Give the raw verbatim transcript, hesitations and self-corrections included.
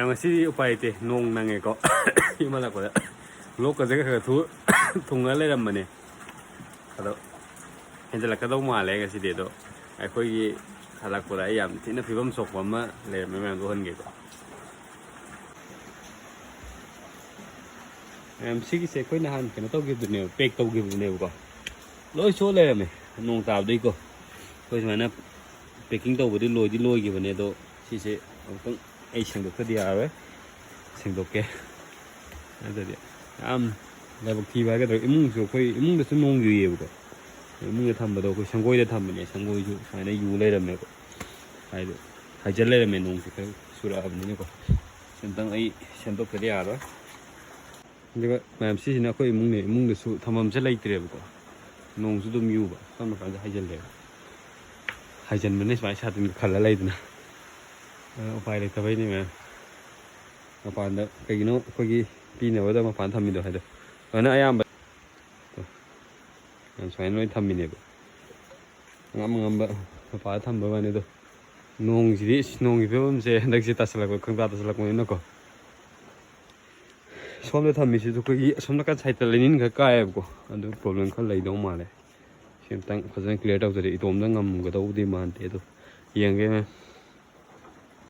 ꯉꯁꯤꯗꯤ ꯎꯄꯥꯏ ꯂꯩꯇꯦ, ꯅꯣꯡ ꯅꯪꯉꯦꯀꯣ꯫ ꯌꯨꯝ ꯍꯜꯂꯛꯄꯗ ꯂꯣꯛꯀꯁꯦ ꯈꯔ ꯈꯔ ꯊꯨ-, ꯊꯨꯡꯉ ꯂꯩꯔꯝꯕꯅꯦ꯫ ꯑꯗꯣ ꯍꯦꯟꯖꯜꯂꯛꯀꯗꯧ ꯃꯥꯜꯂꯦ ꯉꯁꯤꯗꯤ꯫ ꯑꯗꯣ ꯑꯩꯈꯣꯏꯒꯤ ꯍꯜꯂꯛꯄꯗ ꯑꯩ ꯌꯥꯝ ꯊꯤꯅ ꯐꯤꯕꯝ ꯁꯣꯛꯄ ꯑꯃ ꯂꯩꯔꯝꯃꯦ, ꯃꯌꯥꯝꯗꯣ ꯎꯍꯟꯒꯦꯀꯣ꯫ ꯃꯌꯥꯝ, ꯁꯤꯒꯤꯁꯦ ꯑꯩꯈꯣꯏ ꯅꯍꯥꯟ ꯀꯩꯅꯣ ꯇꯧꯈꯤꯕꯗꯨꯅꯦꯕ, ꯄꯦꯛ ꯇꯧꯈꯤꯕꯗꯨꯅꯦꯕꯀꯣ꯫ ꯂꯣꯏ ꯆꯣꯠ ꯂꯩꯔꯝꯃꯦ ꯅꯣꯡ ꯇꯥꯕꯗꯒꯤꯀꯣ꯫ ꯑꯩꯈꯣꯏ ꯁꯨꯃꯥꯏꯅ ꯄꯦꯛꯀꯤꯡ ꯇꯧꯕꯗꯤ ꯂꯣꯏꯗꯤ ꯂꯣꯏꯈꯤꯕꯅꯦ, ꯑꯗꯣ ꯁꯤꯁꯦ ꯑꯃꯨꯛꯇꯪ ꯑꯩ ꯁꯦꯡꯗꯣꯛꯇ꯭ꯔꯗꯤ ꯌꯥꯔꯔꯣꯏ꯫ ꯁꯦꯡꯗꯣꯛꯀꯦ꯫ ꯑꯗꯨꯗꯤ ꯌꯥꯝ ꯂꯥꯏꯕꯛ ꯊꯤꯕ ꯍꯥꯏꯒꯗ꯭ꯔꯥ, ꯏꯃꯨꯡꯁꯨ, ꯑꯩꯈꯣꯏ ꯏꯃꯨꯡꯗꯁꯨ ꯅꯣꯡ ꯌꯨꯏꯌꯦꯕꯀꯣ꯫ ꯏꯃꯨꯡꯗ ꯊꯝꯕꯗꯣ ꯑꯩꯈꯣꯏ ꯁꯪꯒꯣꯏꯗ ꯊꯝꯕꯅꯦ, ꯁꯪꯒꯣꯏꯁꯨ ꯁꯨꯃꯥꯏꯅ ꯌꯨ ꯂꯩꯔꯝꯃꯦꯕ꯫ ꯍꯥꯏꯗꯤ ꯍꯥꯏꯖꯤꯜ ꯂꯩꯔꯝꯃꯦ, ꯅꯣꯡꯁꯦ ꯈꯔ ꯆꯨꯔꯛꯑꯕꯅꯤꯅꯀꯣ꯫ ꯑꯝꯇꯪ ꯑꯩ ꯁꯦꯝꯗꯣꯛꯇ꯭ꯔꯗꯤ ꯌꯥꯔꯔꯣꯏ꯫ ꯑꯗꯨꯒ ꯃꯌꯥꯝ, ꯁꯤꯁꯤꯅ ꯑꯩꯈꯣꯏ ꯏꯃꯨꯡꯅꯦ, ꯏꯃꯨꯡꯗꯁꯨ ꯊꯝꯐꯝꯁꯦ ꯂꯩꯇ꯭ꯔꯦꯕꯀꯣ꯫ ꯅꯣꯡꯁꯨ ꯑꯗꯨꯝ ꯌꯨꯕ, ꯁꯣꯝ ꯅꯥꯀꯟꯗ ꯍꯥꯏꯖꯤꯜꯂꯦꯕ꯫ ꯍꯥꯏꯖꯤꯟꯕꯅꯦ ꯁꯨꯃꯥꯏꯅ ꯁꯥꯇꯤꯟꯒ ꯈꯜꯂ ꯂꯩꯗꯅ꯫ ꯑꯗꯨꯅ ꯎꯄꯥꯏ ꯂꯩꯇꯕꯩꯅꯦ ꯃꯌꯥꯝ꯫ ꯃꯄꯥꯟꯗ ꯀꯩꯒꯤꯅꯣ ꯑꯩꯈꯣꯏꯒꯤ ꯄꯤꯅꯕꯗ ꯃꯄꯥꯟꯗ ꯊꯝꯃꯤꯗꯣ ꯍꯥꯏꯗꯣ꯫ ꯂꯣꯏꯅ ꯑꯌꯥꯝꯕ ꯌꯥꯝ ꯁꯨꯃꯥꯏꯅ ꯂꯣꯏ ꯊꯝꯃꯤꯅꯦꯕ꯫ ꯑꯉꯝ ꯑꯉꯝꯕ ꯃꯄꯥꯗ ꯊꯝꯕ ꯋꯥꯅꯤ ꯑꯗꯣ꯫ ꯅꯣꯡꯁꯤꯗꯤ, ꯏꯁ, ꯅꯣꯡꯒꯤ ꯐꯤꯕꯝꯁꯦ ꯍꯟꯗꯛꯁꯦ ꯇꯥꯁꯜꯂꯛꯄ, ꯈꯪꯇꯥ ꯇꯥꯁꯜꯂꯛꯄꯅꯤꯅꯀꯣ꯫ ꯁꯣꯝꯗ ꯊꯝꯃꯤꯁꯤꯁꯨ ꯑꯩꯈꯣꯏꯒꯤ ꯑꯁꯣꯝ ꯅꯥꯀꯟ ꯁꯥꯏꯠꯇ ꯂꯩꯅꯤꯟ ꯈꯔ ꯀꯥꯏꯌꯦꯕꯀꯣ꯫ ꯑꯗꯨ ꯄ꯭ꯔꯣꯕ꯭ꯂꯦꯝ ꯈꯔ ꯂꯩꯗꯧ ꯃꯥꯜꯂꯦ꯫ ꯁꯤ ꯑꯝꯇꯪ ꯐꯖꯅ ꯀ꯭ꯂꯤꯌꯥꯔ ꯇꯧꯗ꯭ꯔꯗꯤ ꯏꯇꯣꯝꯇ ꯉꯝꯒꯗꯧꯕꯗꯤ ꯃꯥꯟꯗꯦ꯫ ꯑꯗꯣ ꯌꯦꯡꯒꯦ꯫